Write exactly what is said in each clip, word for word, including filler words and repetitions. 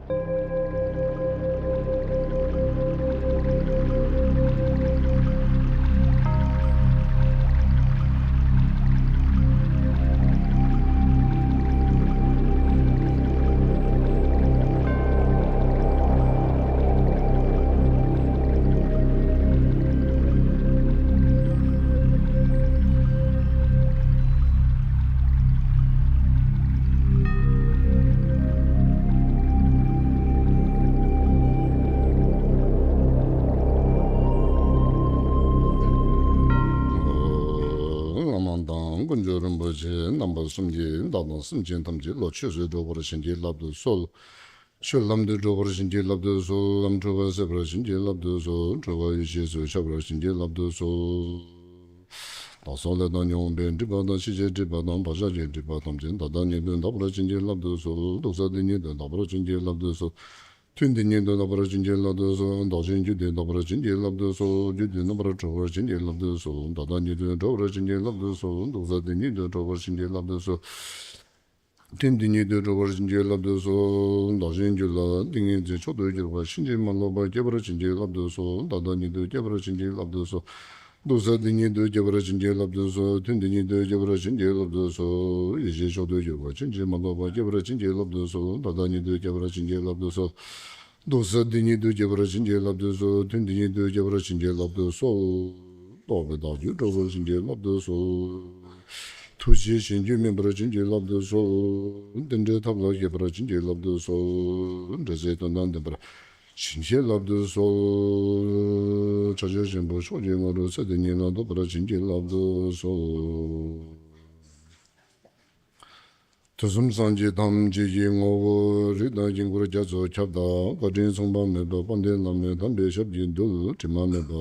བླ་མ་དང་དཀོན་མཆོག་རིན་པོ་ཆེ་རྣམ་པ་གསུམ་གྱིས་བདག་དང་སེམས་ཅན་ཐམས་ཅད་བློ་ཆོས་སུ་འགྲོ་བར་བྱིན་གྱིས་བརླབ་ཏུ་གསོལ། ཆོས་ལམ་དུ་འགྲོ་བར་བྱིན་གྱིས་བརླབ་ཏུ་གསོལ། ལམ་འཁྲུལ་པ་སེལ་བར་བྱིན་གྱིས་བརླབ་ཏུ་གསོལ། འཁྲུལ་པ་ཡེ་ཤེས་སུ་འཆར་བར་བྱིན་གྱིས་བརླབ་ཏུ་གསོལ། བདག་སོགས་ལས་དང་ཉོན་མོངས་པའི་སྒྲིབ་པ་དང་ཤེས་བྱའི་སྒྲིབ་པ་དང་བག་ཆགས་ཀྱི་སྒྲིབ་པ་ཐམས་ཅད་ད་ལྟ་ཉིད་དུ་དག་པར་བྱིན་གྱིས་བརླབ་ཏུ་གསོལ། སྡུག་བསྔལ་འདི་ཉིད་དུ་དག་པར་བྱིན་གྱིས་བརླབ་ཏུ་གསོལ། ཐུན་འདི་ཉིད་དུ་དག་པར་བྱིན་གྱིས་བརླབ་ཏུ་གསོལ། བདག་གཞན་རྒྱུད་འདི་དག་པར་བྱིན་གྱིས་བརླབ་ཏུ་གསོལ། རྒྱུད་འདི་རྣམ་པར་གྲོལ་བར་བྱིན་གྱིས་བརླབ་ཏུ་གསོལ། ད་ལྟ་ཉིད་དུ་གྲོལ་བར་བྱིན་གྱིས་བརླབ་ཏུ་གསོལ། སྡུག་བསྔལ་འདི་ཉིད་དུ་གྲོལ་བར་བྱིན་གྱིས་བརླབ་ཏུ་གསོལ། ཐུན་འདི་ཉིད་དུ་གྲོལ་བར་བྱིན་གྱིས་བརླབ་ཏུ་གསོལ། བདག་གཞན་རྒྱུད་ལ་ཏིང་ངེ་འཛིན་མཆོག་ཏུ་གྱུར་པ་ཕྱིན་ཅི་མ་ལོག་པ་སྐྱེ་བར་བྱིན་གྱིས་བརླབ་ཏུ་གསོལ། ད་ལྟ་ཉིད་དུ་སྐྱེ་བར་བྱིན་གྱིས་བརླབ་ཏུ་གསོལ། སྡུག་བསྔལ་འདི་ཉིད་དུ་སྐྱེ་བར་བྱིན་གྱིས་བརླབ་ཏུ་གསོལ། ཐུན་འདི་ཉིད་དུ་སྐྱེ་བར་བྱིན་གྱིས་བརླབ་ཏུ་གསོལ། ཡེ་ཤེས་མཆོག་ཏུ་གྱུར་པ་ཕྱིན་ཅི་མ་ལོག་པ་སྐྱེ་བར་བྱིན་གྱིས་བརླབ་ཏུ་གསོལ། ད་ལྟ་ཉིད་དུ་སྐྱེ་བར་བྱིན་གྱིས་བརླབ་ཏུ་གསོལ། སྡུག་བསྔལ་འདི་ཉིད་དུ་སྐྱེ་བར་བྱིན་གྱིས་བརླབ་ཏུ་གསོལ། ཐུན་འདི་ཉིད་དུ་སྐྱེ་བར་བྱིན་གྱིས་བརླབ་ཏུ་གསོལ། རྟོག་པའི་བདག་རྒྱུད་གྲོལ་བར་བྱིན་གྱིས་བརླབ་ཏུ་གསོལ། ཐུགས་རྗེ་གཞན་རྒྱུད་སྨིན་པར་བྱིན་གྱིས་བརླབ་ཏུ་གསོལ། རྟེན་འབྲེལ་ཐབས་ལ་མཁས་པར་བྱིན་གྱིས་བརླབ་ཏུ་གསོལ། འབྲེལ་ཚད་དོན་དང་ལྡན་པར་བྱིན་གྱིས་བརླབ་ཏུ་གསོལ། བྱང་ཆུབ་ཆེན་པོའི་ཕྱོགས་ཀྱི་ང་རོས་ཚེ་འདི་ཉིད་ལ་ཐོབ་པར་བྱིན་གྱིས་བརླབ་ཏུ་གསོལ། དུས་གསུམ་སངས་རྒྱས་ཐམས་ཅད་ཀྱི་ངོ་བོ། རིགས་དང་དཀྱིལ་འཁོར་རྒྱ་མཚོ་ཁྱབ་བདག་བཀའ་དྲིན་མཚུངས་པ་མེད་པ་དཔལ་ལྡན་བླ་མའི་དམ་པའི་ཞབས་ཀྱི་རྡུལ་དྲི་མ་མེད་པ་ལ།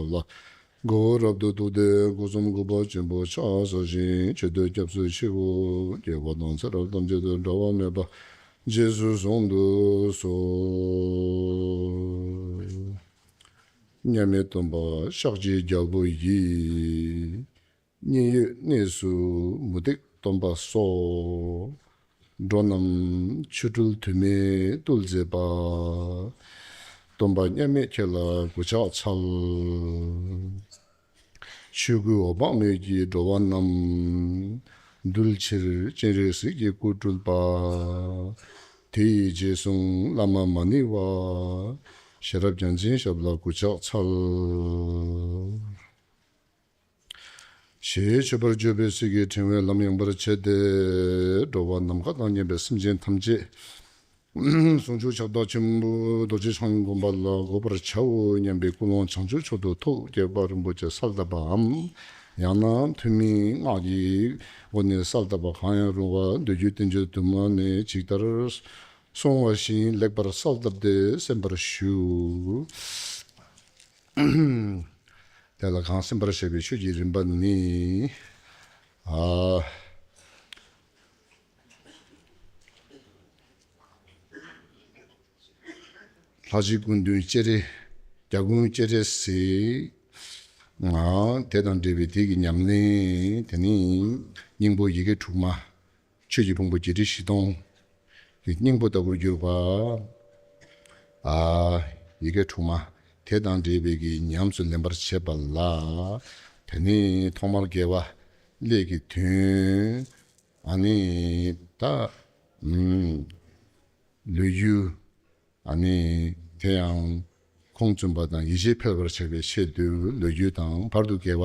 མགོ་བོ་རབ་ཏུ་གཏུགས་ཏེ་སྒོ་གསུམ་གུས་པ་ཆེན་པོས་ཕྱག་འཚལ་ཞིང་། མཆོད་བསྟོད་སྐྱབས་སུ་མཆིའོ། སྐྱེ་བ་དང་ཚེ་རབས་ཐམས་ཅད་དུ་འབྲལ་བ་མེད་པ་རྗེས་སུ་བཟུང་དུ་གསོལ། མཉམ་མེད་སྟོན་པ་ཤཱཀྱའི་རྒྱལ་པོ་ཡི། མཉན་ཡོད་གནས་སུ་མུ་སྟེགས་སྟོན་པ་སོགས། འགྲོ་རྣམས་ཆོ་འཕྲུལ་དུ་མས་བཏུལ་མཛད་པ། སྟོན་པ་མཉམ་མེད་ཁྱེད་ལ་གུས་ཕྱག་འཚལ། ཆོས་སྐུའི་འོད་དཔག་མེད་ཀྱིས་འགྲོ་བ་རྣམས། འདུལ་ཕྱིར་སྤྱན་རས་གཟིགས་ཀྱི་སྐུ་སྤྲུལ་པ། དེ་ཡི་རྗེས་སུ་བླ་མ་མ་ཎི་བ། ཤེས་རབ་རྒྱལ་མཚན་ཞབས་ལ་གུས་ཕྱག་འཚལ། ཞེས་མཆོད་པར་བརྗོད་པའི་ཚིག་གིས་ཕྲེང་བའི་ལམ་ཡངས་པར་བྱས་ཏེ། འགྲོ་བ་ནམ་མཁའ་དང་མཉམ་པའི་སེམས་ཅན་ཐམས་ཅད། ཟུང་འཇུག་ཁྱབ་བདག་ཆེན་པོ་རྡོ་རྗེ་འཆང་གི་དགོངས་པ་ལ་འགོད་པར་བྱའོ་སྙམ་པའི་ཀུན་སློང་བྱང་ཆུབ་མཆོག་ཏུ་ཐུགས་བསྐྱེད་པ་རིན་པོ་ཆེ་གསལ་བཏབ་པའམ། ཡང་ན་ཐུན་མིན་སྔགས་ཀྱི་སྒོ་ནས་གསལ་བཏབ་པ་གང་ཡང་རུང་བ་མདོ་རྒྱུད་བསྟན་བཅོས་དུ་མ་ནས་ཇི་ལྟར་གསུངས་པ་བཞིན་ལེགས་པར་གསལ་བཏབ་སྟེ་གསན་པར་ཞུ། དེ་ལ་གང་གསན་པར་བྱ་བའི་ཆོས་ཀྱི་རིམ་པ་ནི། ཨ། ལྷ་བཞི་སྐུ་མདུན་སྤྱན་རས་རྒྱལ་ཀུན་སྤྱན་རས་གཟིགས། ང་དེ་དང་འབྲེལ་བའི་དེ་གི་ཉམས་ལེན་དེ་ནི་སྙིང་པོ་ཡི་གེ་དྲུག་མ། ཆོས་ཀྱི་ཕུང་པོ་བརྒྱད་ཁྲི་བཞི་སྟོང་གི་སྙིང་པོ་ལྟ་བུར་གྱུར་པ། ཨ། ཡི་གེ་དྲུག་མ་དེ་དང་འབྲེལ་བའི་གི་ཉམས་སུ་ལེན་པར་བྱེད་པ་ལ། དེ་ནི་ཐོག་མར་དགེ་བ་ཀླད་ཀྱི་དོན། ཨ་ནི་ད། ཨུམ། ལོ་རྒྱུས། ཨ་ནི་དེ་ཡང་ཁུངས་བཙུན་པ་དང་ཡིད་ཆེས་འཕེལ་བར་བྱ་བའི་ཆེད་དུ་ལོ་རྒྱུས་དང་བར་དུ་དགེ་བ་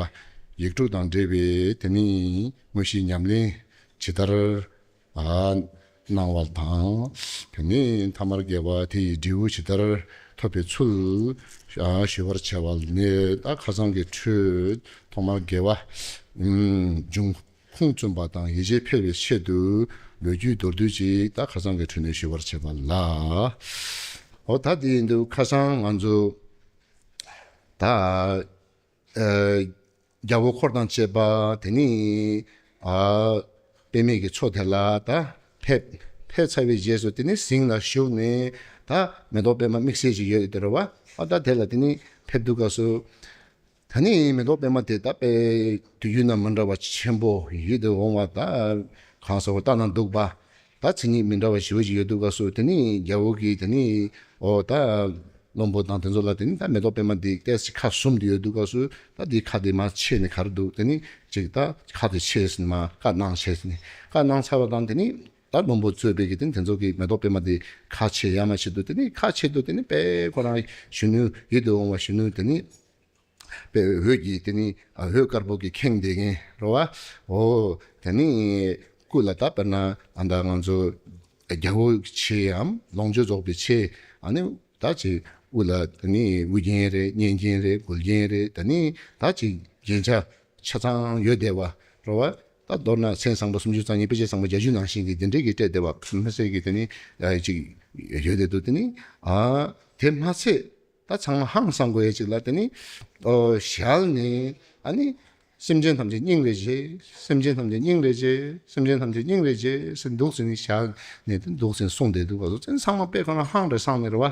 ཡིག་དྲུག་དང་འབྲེལ་བའི་དེ་ནི་དངོས་གཞི་ཉམས་ལེན་ཇི་ལྟར་ཨ་གནང་བ་དང་། དེ་ནི་ཐ་མར་དགེ་བ་དེ་ཡི་འབྲས་བུ་ཇི་ལྟར་ཐོབ་པའི་ཚུལ་ཨ་ཞུ་བར་བྱ་བ་ནི་ད་ཁ་སང་གི་འཕྲོས་ཐོག་མར་དགེ་བ་ཨུམ་འབྱུང་ཁུངས་བཙུན་པ་དང་ཡིད་ཆེས་འཕེལ་བའི་ཆེད་དུ་ལོ་རྒྱུས་མདོར་བསྡུས་ཅིག་ད་ཁ་སང་གི་འཕྲོས་ནས་ཞུ་བར་བྱེད་པ་ལ། འོ་ད་དེ་ཡིན་དུས་ཁ་སང་ང་ཚོ་ད་ཨ་རྒྱལ་པོ་འཁོར་དང་བཅས་པ་དེ་ནི་ཨ་པདྨའི་གི་མཚོ་དེ་ལ་ད་ཕེབས། ཕེབས་ཚར་བའི་རྗེས་སུ་དེ་ནི་ཟིང་ལ་ཞུགས་ནས་ད་མེ་ཏོག་པདྨ་དམིགས་བསལ་ཅིག་ཡོད་དེ་རེད་བ། ཨ་ད་དེ་ལ་དེ་ནི་ཕེབས་དུས་སྐབས་སུ། ད་ནི་མེ་ཏོག་པདྨ་དེ་ད་དཔེ་དུས་རྒྱུན་དང་མི་འདྲ་བ་ཆེན་པོ་ཡིད་དུ་འོང་བ་ད་གང་ཟེར་བ་ལྟ་ན་སྡུག་པ་ ད་མཚན་ཉིད་མི་འདྲ་བ་ཞེ་པོ་ཅིག་ཡོད་དུས་སྐབས་སུ། དེ་ནི་རྒྱལ་པོ་གིས་དེ་ནི་འོ་ད་བློན་པོ་དང་དེ་ཚོ་ལ་དེ་ནི་ད་མེ་ཏོག་པད་མ་འདི་ཏོག་ཙམ་ཁ་ཟུམ་དུ་ཡོད་དུས་སྐབས་སུ། ད་འདི་ཁ་འདི་མར་ཕྱེ་ནས། ག་རེ་འདུག་དེ་ནི་ཅིག་ད་ཁ་དེ་ཕྱེ་ཟིན་མ་བཀའ་གནང་བྱས་ཟིན་ནས། བཀའ་གནང་ཚར་བ་དང་དེ་ནི་ད་བློན་པོ་གཙོས་པའི་གི་དེ་ནི་དེ་ཚོ་གིས་མེ་ཏོག་པད་མ་འདི་ཁ་ཕྱེ་ཡ་མ་བྱེད་དུས། དེ་ནི་ཁ་ཕྱེ་དུས་དེ་ནི་དཔེ་ཁོ་རང་གཞོན་ནུ་ཡིད་དུ་འོང་བ་གཞོན་ནུ་དེ་ནི། པའི་འོད་ཀྱིས་དེ་ནི་འོད་དཀར་པོ་གིས་ཁེངས་བསྡད་མཁན་རེད་བ། འོ་དེ་ནི་སྐུ་ལ་ད་དཔེར་ན་ཨ་ད་ང་ཚོ་རྒྱལ་པོའི་ཆས་འམ་ལོངས་སྤྱོད་རྫོགས་པའི་ཆས། ཨ་ནི་ད་ཅིག་དབུ་ལ་དེ་ནི་དབུ་རྒྱན་རེད། སྙན་རྒྱན་རེད། མགུལ་རྒྱན་རེད། དེ་ནི་ད་ཅིག་རྒྱན་ཆ་ཆ་ཚང་ཡོད་བསྡད་པ་རེད་བ། ད་མདོར་ན་མཚན་བཟང་པོ་སུམ་ཅུ་རྩ་གཉིས། དཔེ་བྱད་བཟང་པོ་བརྒྱད་ཅུ་ནང་བཞིན་གྱི་དེ་འདྲས་ཀྱི་སྤྲས་བསྡད་པ་མི་སེར་གྱི་དེ་ནི་ཅིག་ཡོད་བསྡད་འདུག་དེ་ནི་ཨ་དེ་མ་ཚད། ད་ཚང་མ་ཧང་སང་དགོས་ཡས་ཅིག་ལ། དེ་ནི་ཨོ་ཞལ་ནས་ཨ་ནི་སེམས་ཅན་ཐམས་ཅད་སྙིང་རེ་རྗེ། སེམས་ཅན་ཐམས་ཅད་སྙིང་རེ་རྗེ། སེམས་ཅན་ཐམས་ཅད་སྙིང་རེ་རྗེ་ཟེར་འདུག་ཟེར་ནས། ཞལ་ནས་དེ་འདུག་ཟེར་གསུངས་བསྡད་འདུག་ག་སོ་ཚང་མ་དཔེ་ཁོ་ན་ཧང་རེ་སང་ནས་རེད་བ།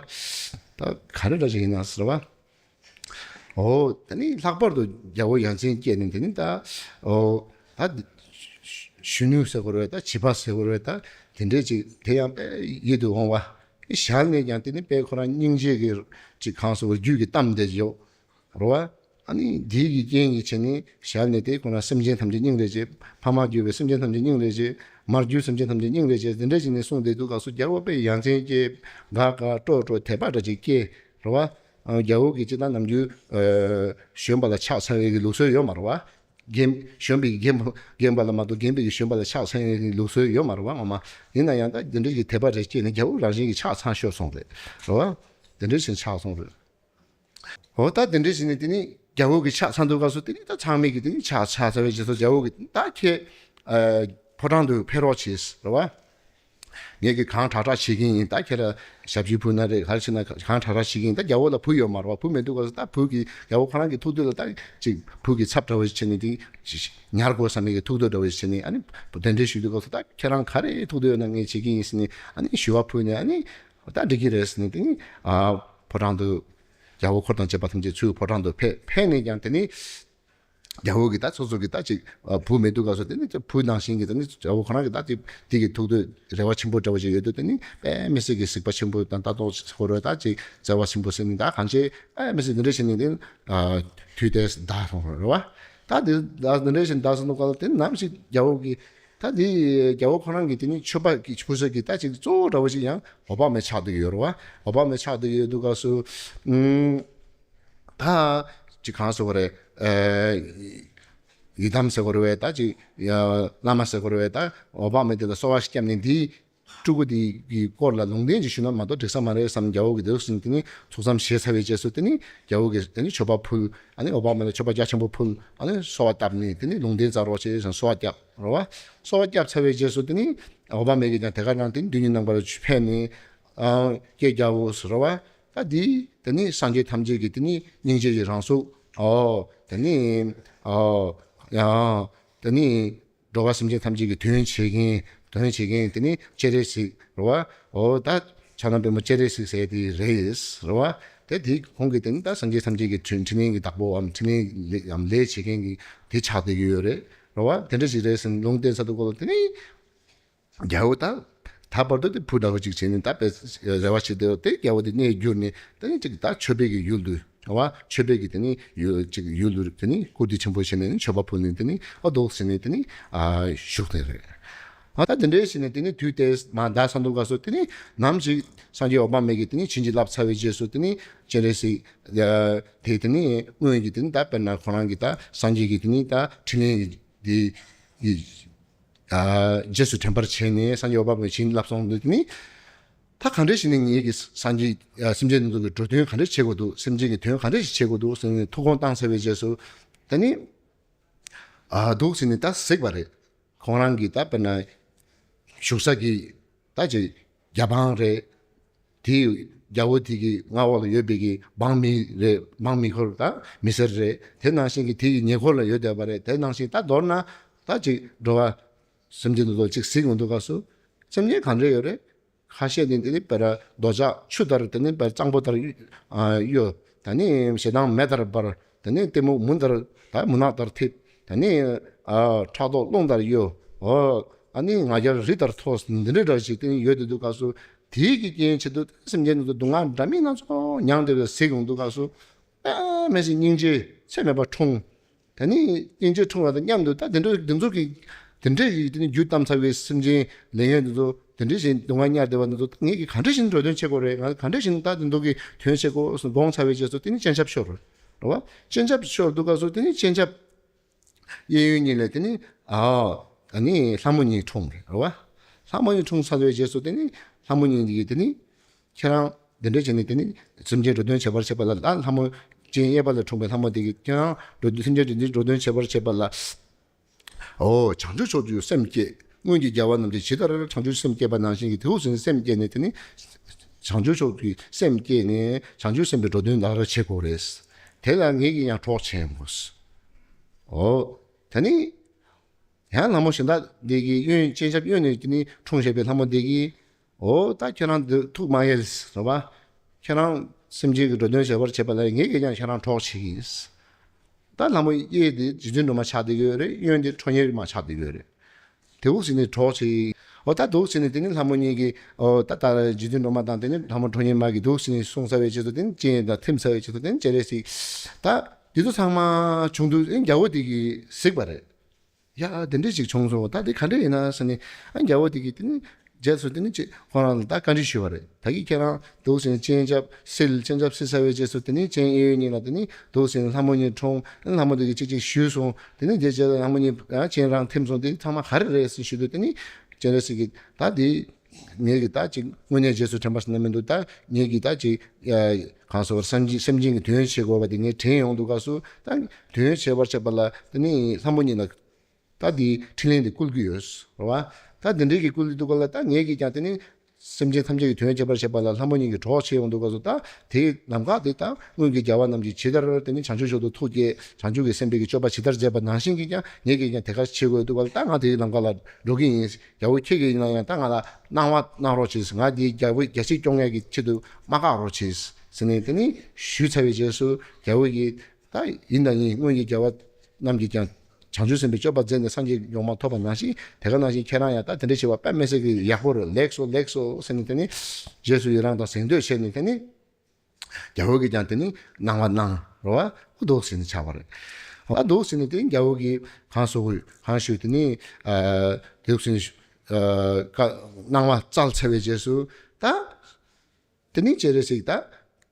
ད་ག་རེ་འདྲ་ཅིག་ཡིན་ན་ཟེར་བ། ཨོ་དེ་ནི་ལྷག་པར་དུ་རྒྱལ་པོ་ཡ་མཚན་སྐྱེས་ནས། དེ་ནི་ད་ཨོ་ད་གཞོན་ནུ་ཟེར་དགོས་རེད། ད་བྱིས་པ་ཟེར་དགོས་རེད། ད་དེ་འདྲས་ཅིག་དེ་ཡང་དཔེ་ཡིད་དུ་འོང་བ། ཞལ་ནས་ཀྱང་དེ་ནི་དཔེ་ཁོ་རང་སྙིང་རྗེ་གི་ཅིག་གང་ཟེར་བ། རྒྱུད་ཀྱི་གཏམ་དེ་ཡོད་རེད་བ། ཨ་ནི་དེ་གི་རྐྱེན་གྱིས་བྱས་ནས་ཞལ་ནས་དེ་ཁོ་རང་སེམས་ཅན་ཐམས་ཅད་སྙིང་རེ་རྗེ། ཕ་མ་བརྒྱུད་པའི་སེམས་ཅན་ཐམས་ཅད་སྙིང་རེ་རྗེ། མར་བརྒྱུད་སེམས་ཅན་ཐམས་ཅད་སྙིང་རེ་རྗེ་དེ་འདྲ་བྱས་ནས་གསུངས་བསྡད་འདུག་ག་སོ་རྒྱལ་པོ་དཔེ་ཡ་མཚན་སྐྱེས། དགའ་དགའ་སྤྲོ་སྤྲོ་དད་པ་འདྲ་ཅིག་སྐྱེས་རེད་བ། རྒྱལ་པོ་གིས་ཅི་ལྟར་ནམ་རྒྱུན་གཞོན་པ་ལ་ཕྱག་འཚལ་བའི་གི་ལུགས་སྲོལ་ཡོད་མ་རེད་བ། རྒན་གཞོན་པའི་རྒན་པ་རྒན་པ་ལ་མ་གཏོགས། རྒན་པའི་གི་གཞོན་པ་ལ་ཕྱག་འཚལ་ཡས་ཀྱི་ལུགས་སྲོལ་ཡོད་མ་རེད་བ་ངོ་མ། ཡིན་ན་ཡང་ད་འདི་འདྲ་གི་དད་པ་རེ་སྐྱེས་ནས་རྒྱལ་པོ་རང་བཞིན་གྱིས་ཕྱག་འཚལ་ཤོར་སོང་རེད། རེད་བ། འདི་འདྲ་བཞིན་ཕྱག་སོང་རེད། འོ་ད་འདི་འདྲ་བྱས་ནས་དེ་ནི་རྒྱལ་པོ་གི་ཕྱག་འཚལ་འདུག་ག་སོ། དེ་ནི་ད་ཚང་མས་གི་དེ་ནི་ཕྱག་ཕྱག་འཚལ་བའི་རྗེས་སུ་རྒྱལ་པོ་གི་ད་ཁྱེད་ཕོ་བྲང་དུ་ཕེབས་རོགས་བྱེད་རེད་བ། ངས་ཀྱི་གང་དྲག་དྲག་བྱེད་ཀྱི་ཡིན། ད་ཁྱེད་རང་ཞབས་ཕྱི་ཕུལ་ན་རེད། ག་རེ་བྱེད་ན་གང་དྲག་དྲག་བྱེད་ཀྱི་ཡིན། ད་རྒྱལ་པོ་ལ་བུ་ཡོད་མ་རེད་བ། བུ་མེད་དུས་སྐབས་སུ་ད་བུ་གི་རྒྱལ་པོ་ཁོ་རང་གི་ཐུགས་འདོད་ལ་ད་ཅིག་བུ་གི་ཚབ་འདྲ་བོ་བྱས་ནས་དེ་ཉར་དགོས་བསམ་པའི་གི་ཐུགས་འདོད་འདྲ་བོ་བྱས་ནས། ཨ་ནི་བུ་གདན་འདྲེན་ཞུ་དུས་སྐབས་སུ་ད་ཁྱེད་རང་ག་རེ་ཐུགས་འདོད་ཡོད་ན་ངས་བྱེད་ཀྱི་ཡིན་ཟེར་ནས། ཨ་ནི་ཞུ་བ་ཕུལ་ནས། ཨ་ནི་ད་འགྲིག་གི་རེད་ཟེར་ནས་དེ་ནི་ཨ་ཕོ་བྲང་དུ་རྒྱལ་པོ་འཁོར་དང་བཅས་པ་ཐམས་ཅད་ཚུར་ཕོ་བྲང་དུ་ཕེབས། ཕེབས་ནས་ཀྱང་དེ་ནི། རྒྱལ་པོ་གིས་ད་སོ་སོ་གི་ད་ཅིག་བུ་མེད་དུས་སྐབས་སུ་དེ་ནི་བུ་ནང་བཞིན་གྱི་དེ་ནི་རྒྱལ་པོ་ཁོ་རང་གི་ད་དེ་དེ་གི་ཐུགས་འདོད་རེ་བ་ཆེན་པོ་འདྲ་བོ་ཞིག་ཡོད་དུས། དེ་ནི་དཔེ་མི་སྲིད་ཀྱི་གཟིགས་པ་ཆེན་པོ་དང་ལྟ་རྟོག་ཧོར་བའི་ད་ཅིག་བརྩེ་བ་ཆེན་པོ་ཟེར་ནི་ད་གང་ཅི་དཔེ་མི་སྲིད་འདི་འདྲ་བྱས་ནས་དེ་དུས་དེ་འདའ་སོང་རེད་བ། ད་དེ་ད་འདི་འདྲ་བྱས་ནས་འདའ་སོང་དུས་སྐབས་ལ། དེ་ནམ་ཞིག་རྒྱལ་པོ་གིས་ད་དེ་རྒྱལ་པོ་ཁོ་རང་གི་དེ་ནི་མཆོད་པ་གི་ཕུལ་ས་གི་ད་ཅིག་གཙོ་བོ་འདྲ་བོ་ཞིག་ཡང་འོད་དཔག་མེད་ཆགས་བསྡད་ཀྱི་ཡོད་རེད་བ། འོད་དཔག་མེད་ཆགས་བསྡད་ཀྱི་ཡོད་དུས་སྐབས་སུ། ཨུམ། ད་ཅིག་གང་ཟེར་དགོས་རེད། ཨ་ཡི་དམ་ཟེར་དགོས་རེད་བས། ད་ཅིག་ཡ་བླ་མ་ཟེར་དགོས་རེད་བས། ད་འོད་དཔག་མེད་དེ་ལ་གསོལ་བ་ཞིག་བརྒྱབ་ནས། འདིའི་སྤྲུལ་སྐུ་དེ་གི་སྐོར་ལ་ལུང་བསྟན་ཅིག་ཞུས་ན་མ་གཏོགས་འགྲིག་ས་མ་རེད་བསམ། རྒྱལ་པོ་གིས་དེ་ཟེར་ནས་དེ་ནི་ཐུགས་བསམ་བཞེས་ཚར་བའི་རྗེས་སུ། དེ་ནི་རྒྱལ་པོ་གིས་དེ་ནི་མཆོད་པ་ཕུལ། ཨ་ནི་འོད་དཔག་མེད་ལ་མཆོད་པ་རྒྱ་ཆེན་པོ་ཕུལ། ཨ་ནི་གསོལ་བ་བཏབ་ནས། དེ་ནི་ལུང་བསྟན་སྩལ་རོགས་བྱེད་ཟེར་གསོལ་བ་བརྒྱབ་རེད་བ། གསོལ་བ་བརྒྱབ་ཚར་བའི་རྗེས་སུ་དེ་ནི་འོད་དཔག་མེད་ཀྱིས་ཀྱང་དེ་ག་རང་དེ་ནི་མདུན་གྱི་རྣམ་པར་ཕེབས་ནས། ཨ་ཀྱེ་རྒྱལ་པོ་ཟེར་བ། ད་འདི་དེ་ནི་སངས་རྒྱས་ཐམས་ཅད་ཀྱི་དེ་ནི་སྙིང་རྗེ་ཡི་རང་གཟུགས། ཨོ་དེ་ནི་ཨོ་ཡང་དེ་ནི་འགྲོ་བ་སེམས་ཅན་ཐམས་ཅད་ཀྱི་དོན་བྱེད་མཁན། དོན་བྱེད་མཁན་དེ་ནི་སྤྱན་རས་གཟིགས་རེད་བ། ཨོ་ད་ཕྱག་ན་པདྨོ་སྤྱན་རས་གཟིགས་ཟེར་དེ་རེད་རེད་བ། དེ་དེ་ཁོང་གིས་དེ་ནི་ད་སངས་རྒྱས་ཐམས་ཅད་ཀྱི་འཕྲིན་འཕྲིན་ལས་ཀྱི་བདག་པོའམ་འཕྲིན་ལས་ལས་ཀྱི་ལས་བྱེད་མཁན་གྱི་དེ་ཆགས་བསྡད་ཀྱི་ཡོད་རེད་རེད་བ། དེ་འདྲ་ཞིག་རེད་ཟེར་ལུང་བསྟན་ཚར་དུས་སྐོར་ལ་དེ་ནི། རྒྱལ་པོ་ད་ད་བར་དུ་དེ་བུ་འདྲ་བོ་ཅིག་བྱས་ནས་ད་དཔེ་རེ་བ་བྱེད་དེ། དེ་རྒྱལ་པོ་དེ་གནས་འགྱུར་ནས་དེ་ནི་ཅིག་ད་མཆོད་པའི་གི་ཡུལ་དུ། ཨ་མཆོད་པའི་གི་དེ་ནི་ཡུལ་ཅིག་ཡུལ་དུ་དེ་ནི་བཀུར་སྟི་ཆེན་པོ་བྱས་ནས་ནི་མཆོད་པ་ཕུལ་ནས་དེ་ནི་ཨ་འདུག་ཟེར་ནས་དེ་ནི་ཨ་བཞུགས་ནས་རེད། ཨ་ད་དེ་འདྲའི་བྱས་ནས་དེ་ནི་དུས་དེ་མར་འདའ་ཚར་དུས་སྐབས་སུ། དེ་ནི་ནམ་ཞིག་སངས་རྒྱས་འོད་དཔག་མེད་ཀྱིས་དེ་ནི་བྱིན་གྱིས་བརླབས་ཚར་བའི་རྗེས་སུ། དེ་ནི་སྤྱན་རས་གཟིགས་དེ་དེ་ནི་སྔོན་གྱི་དེ་ནི་ད་དཔེར་ན་ཁོ་རང་གི་ད་སངས་རྒྱས་ཀྱི་དེ་ནི་ད་འཕྲིན་ལས་ཀྱི་དེ་ཡི། རྗེས་སུ་དྲན་པར་བྱས་ནས་སངས་རྒྱས་འོད་དཔག་མེད་བྱིན་རླབས་སོང་དུས་ནི། ད་གང་འདྲ་ཞིག་ནས་ངེད་ཀྱི་སངས་རྒྱས་སེམས་ཅན་རྣམས་ཀྱི་འགྲོ་དོན་གང་འདྲ་བྱེད་དགོས་འདུག་སེམས་ཅན་གྱི་དོན་གང་འདྲ་ཞིག་བྱེད་དགོས་འདུག་ཟེར་ནས་ཐུགས་དགོངས་བཏང་ཚར་བའི་རྗེས་སུ། ད་ནི་ཨ་འདུག་ཟེར་ནས་ད་གཟིགས་པ་རེད། ཁོང་རང་གི་ད་དཔེར་ན་བཞུགས་ས་གི་ད་ཅིག་རྒྱབ་དཔངས་རེད། དེའི་རྒྱལ་པོ་དེ་གི་མངའ་འོག་ལ་ཡོད་པའི་གི་འབངས་མི་རེད། འབངས་མི་འཁོར་དང་མི་སེར་རེད། དེ་ནང་བཞིན་གྱི་དེ་ཡི་ཉེ་འཁོར་ལ་ཡོད་བསྡད་པ་རེད། དེ་ནང་བཞིན་ད་མདོར་ན་ད་ཅིག་འགྲོ་བ་སེམས་ཅན་དེ་ཚོ་ཅིག་གཟིགས་ཡོང་དུས་སྐབས་སུ། སེམས་ཅན་གང་འདྲ་ཡོད་རེད། ཁ་ཤས་ནི་དེ་ནི་དཔེར་འདོད་ཆགས་ཆུ་ལྟར་དེ་ནི་དཔེར་གཙང་པོ་ལྟར་གཡོ། ད་ནི་ཞེ་སྡང་མེ་ལྟར་འབར། ད་ནི་གཏི་མུག་མུན་ལྟར་ད་མུན་ནག་ལྟར་འཐིབས། ད་ནི་ཨ་ཕྲག་དོག་རླུང་ལྟར་གཡོ། འོ་ ཨ་ནི་ང་རྒྱལ་རི་ལྟར་མཐོ་འདི་འདྲའི་འདྲ་ཞིག་དེ་ནི་ཡོད་དེ་འདུག་སྐབས་སུ། དེའི་གི་རྐྱེན་བྱེད་དུ་སེམས་ཅན་དེ་ཚོ་སྡུག་བསྔལ་འདྲ་མིན་སྣ་ཚོགས་མྱངས་ཏེ་གཟིགས་ཡོང་དུས་སྐབས་སུ། ཨ་མེད་ཟེར་སྙིང་རྗེ་ཚད་མེད་པ་འཁྲུངས། ད་ནི་སྙིང་རྗེ་འཁྲུངས་པ་དང་མཉམ་དུ་ད་དེ་འདྲ་འདི་ཚོ་གི་དེ་འདྲའི་གི་དེ་ནི་རྒྱུ་བཏང་ཚར་བའི་སེམས་ཅན་ལས་ངན་འདི་ཚོ་དེ་འདྲའི་ཞིག་སྡུག་བསྔལ་མྱངས་བསྡད་པ་འདི་ཚོ་ད་ངེད་ཀྱིས་ག་འདྲ་ཞིག་འགྲོ་དོན་བྱེད་དགོས་རེད། ང་ག་འདྲ་ཞིག་ད་དེ་ཚོ་གི་དོན་བྱེད་དགོས་དགོངས་ཚར་བའི་རྗེས་སུ་དེ་ནི་སྤྱན་ཆབ་ཤོར་རེད་བ། སྤྱན་ཆབ་ཤོར་དུས་སྐབས་སུ་དེ་ནི་སྤྱན་ཆབ་གཡས་གཡོན་གཉིས་ལ་དེ་ནི་ཨ་ཨ་ནི་ལྷ་མོ་གཉིས་འཁྲུངས་རེད་བ། ལྷ་མོ་གཉིས་འཁྲུངས་ཚར་བའི་རྗེས་སུ་དེ་ནི་ལྷ་མོ་གཉིས་འདི་གིས་དེ་ནི། ཁྱེད་རང་འདི་འདྲ་བྱས་ནས་དེ་ནི་སེམས་ཅན་འགྲོ་དོན་བྱེད་པར་བྱེད་པ་ལ། ད་ལྷ་མོ་སྤྱན་གཡས་པ་ལ་འཁྲུངས་པའི་ལྷ་མོ་དེ་གིས་ཁྱེད་རང་འགྲོ་སེམས་ཅན་འདི་འདྲ་འགྲོ་དོན་བྱེད་པར་བྱེད་པ་ལ། འོ་བྱང་ཆུབ་མཆོག་ཏུ་སེམས་བསྐྱེད། སྔོན་གྱི་རྒྱལ་བ་རྣམས་ཀྱིས་ཇི་ལྟར་བྱང་ཆུབ་སེམས་བསྐྱེད་པ་ནང་བཞིན་གྱི་དེའུ་ཟིན་སེམས་བསྐྱེད་ནས་དེ་ནི་བྱང་ཆུབ་མཆོག་ཏུ་སེམས་བསྐྱེད་ནས་བྱང་ཆུབ་སེམས་དཔའི་འགྲོ་དོན་ལག་ར་བྱེད་དགོས་རེད། དེ་ལ་ངེད་ཀྱིས་ཡང་གྲོགས་བྱེད་དགོས། འོ་དེ་ནི། ཡང་ལྷ་མོ་གཞན་དག་འདི་གི་གཡོན་སྤྱན་ཆབ་གཡོན་ནས་དེ་ནི་འཁྲུངས་བཞག་པའི་ལྷ་མོ་འདི་གིས། འོ་ད་ཁྱེད་རང་འདི་ཐུགས་མ་ཡལ་རེད་བ། ཁྱེད་རང་སེམས་ཅན་གྱི་འགྲོ་དོན་བྱེད་པར་བྱེད་པ་ལ་ངེད་ཀྱིས་ཀྱང་ཁྱེད་རང་གྲོགས་བྱེད་ཀྱི་ཡིན། ད་ལྷ་མོ་གཡས་དེ་རྗེ་བཙུན་སྒྲོལ་མ་ཆགས་བསྡད་ཀྱི་ཡོད་རེད། གཡོན་དེ་ཁྲོ་གཉེར་མ་ཆགས་བསྡད་ཀྱི་ཡོད་རེད། དེ་འུག་ཟེར་ནས་གྲོགས་བྱེད་ཀྱི་ཡིན། འོ་ད་འདུག་ཟེར་ནས་དེ་ནི་ལྷ་མོ་གཉིས་ཀྱིས་འོ་ད་ད་རྗེ་བཙུན་སྒྲོལ་མ་དང་དེ་ནི་ལྷ་མོ་ཁྲོ་གཉེར་མ་གིས་འདུག་ཟེར་ནས་གསུངས་ཚར་བའི་རྗེས་སུ་དེ་ནི་སྤྱན་དང་ཐིམ་ཚར་བའི་རྗེས་སུ་དེ་ནི་སྤྱན་རས་གཟིགས། ད་དེ་ཚོ་ཚང་མ་བྱུང་དུས་རྒྱལ་པོ་དེ་གིས་གཟིགས་པ་རེད། ཡ་དེ་འདྲ་ཞིག་བྱུང་སོང་། ད་དེ་ག་འདྲ་ཡིན་ན་ཟེར་ནས། ཨ་རྒྱལ་པོ་དེ་གིས་དེ་ནི་རྗེས་སུ་དེ་ནི་ཅི་ཁོ་རང་ལ་ད་བཀའ་འདྲི་ཞུས་པ་རེད། ད་གིན་ཁྱེད་རང་འདུག་ཟེར་ནས་སྤྱན་ཆབ་བསིལ། སྤྱན་ཆབ་བསིལ་ཚར་བའི་རྗེས་སུ་དེ་ནི་སྤྱན་གཡས་གཡོན་གཉིས་ལ་དེ་ནི་འདུག་ཟེར་ནས་ལྷ་མོ་གཉིས་འཁྲུངས། ལྷ་མོ་དེ་གིས་ཅིག་ཅིག་ཞུས་སོང་། དེ་ནི་རྗེས་རྗེས་ལྷ་མོ་གཉིས་ཨ་སྤྱན་རང་ཐིམ་སོང་། དེ་ཚང་མ་ག་རེ་རེད་ཟེར་ཞུས་དུས་དེ་ནི་སྤྱན་རས་གཟིགས་ཀྱིས་ད་དེ། ངེད་ཀྱིས་ད་ཅིག་དངོས་གནས་རྗེས་སུ་དྲན་པ་ཟེར་ན་མི་འདུག་ད་ངེད་ཀྱིས་ད་ཅིག་ཡ་གང་ཟེར་བ་སེམས་ཅན་སེམས་ཅན་གྱི་དོན་བྱེད་དགོས་པ་དེ་ངས་དྲན་ཡོང་དུས་སྐབས་སུ། ད་དོན་བྱེད་པར་བྱེད་པ་ལ་དེ་ནི་ལྷ་མོ་གཉིས་ལ་ད་དེའི་ཕྲིན་ལས་དེ་བསྐུལ་གྱི་ཡོད་རེད་བ། ད་དེ་འདྲའི་གི་བསྐུལ་གྱི་འདུག་ག་ལ། ད་ངེད་ཀྱིས་ཀྱང་དེ་ནི་སེམས་ཅན་ཐམས་ཅད་ཀྱི་དོན་བྱེད་པར་བྱེད་པ་ལ་ལྷ་མོ་གཉིས་ཀྱི་གྲོགས་བྱེད་ཡོང་དུས་སྐབས་སུ། ད་དེའི་ལམ་ཁ་དེ་ད་སྔོན་གྱི་རྒྱལ་བ་རྣམས་ཀྱིས་ཇི་ལྟར་དེ་ནི་བྱང་ཆུབ་མཆོག་ཏུ་ཐུགས་བསྐྱེད། བྱང་ཆུབ་ཀྱི་སེམས་དཔའི་གི་སྤྱོད་པ་ཇི་ལྟར་མཛད་པ་ནང་བཞིན་གྱིས་ཀྱང་ངེད་ཀྱིས་ཀྱང་དེ་ག་བྱེད་དགོས་འདུག་ག་ལ། ད་ང་དེའི་ལམ་ཁ་ལ་འགྲོ་གི་ཡིན། རྒྱལ་པོ་ཁྱེད་ཀྱིས་ཡིན་ན་ཡང་ད་ང་ལ་གནང་བ་གནང་རོགས་གྱིས། ང་འདི་རྒྱལ་པོ་རྒྱལ་སྲིད་སྐྱོང་ཡག་གི་ཆེད་དུ་མ་བཀག་རོགས་གྱིས་ཟེར་ནས་དེ་ནི་ཞུས་ཚར་བའི་རྗེས་སུ། རྒྱལ་པོ་གིས་ད་ཡིན་དང་ཡིན། སྔོན་གྱི་རྒྱལ་བ་རྣམས་ཀྱིས་ཀྱང་བྱང་ཆུབ་སེམས་དཔའི་སྤྱོད་པ་མཛད་ནས་སངས་རྒྱས་ཀྱི་གོ་འཕང་ཐོབ་པ་ནང་བཞིན། དེ་ག་ནང་བཞིན་ཁྱེད་རང་ཡང་ད་དེ་འདྲ་བྱས་པ་དཔེ་མི་སྲིད་ཀྱི་ཡག་པོ་རེད། ལེགས་སོ་ལེགས་སོ་ཟེར་ནས་དེ་ནི་རྗེས་སུ་ཡི་རང་དང་གཟེངས་བསྟོད་བྱས་ནས་དེ་ནི། རྒྱལ་པོ་གིས་ཀྱང་དེ་ནི་གནང་བ་གནང་རོ་བ་ཧུ་འདུག་ཟེར་ནས་ཆགས་པ་རེད། ཨ་འདུག་ཟེར་ནས་དེ་རྒྱལ་པོ་གིས་གང་ཟེར་གང་ཞུས་དེ་ནི་ཨ་འདུག་ཟེར་ནས་ཨ་བཀའ་གནང་བ་སྩལ་ཚར་བའི་རྗེས་སུ། ད་དེ་ནི་སྤྱན་རས་གཟིགས་ད་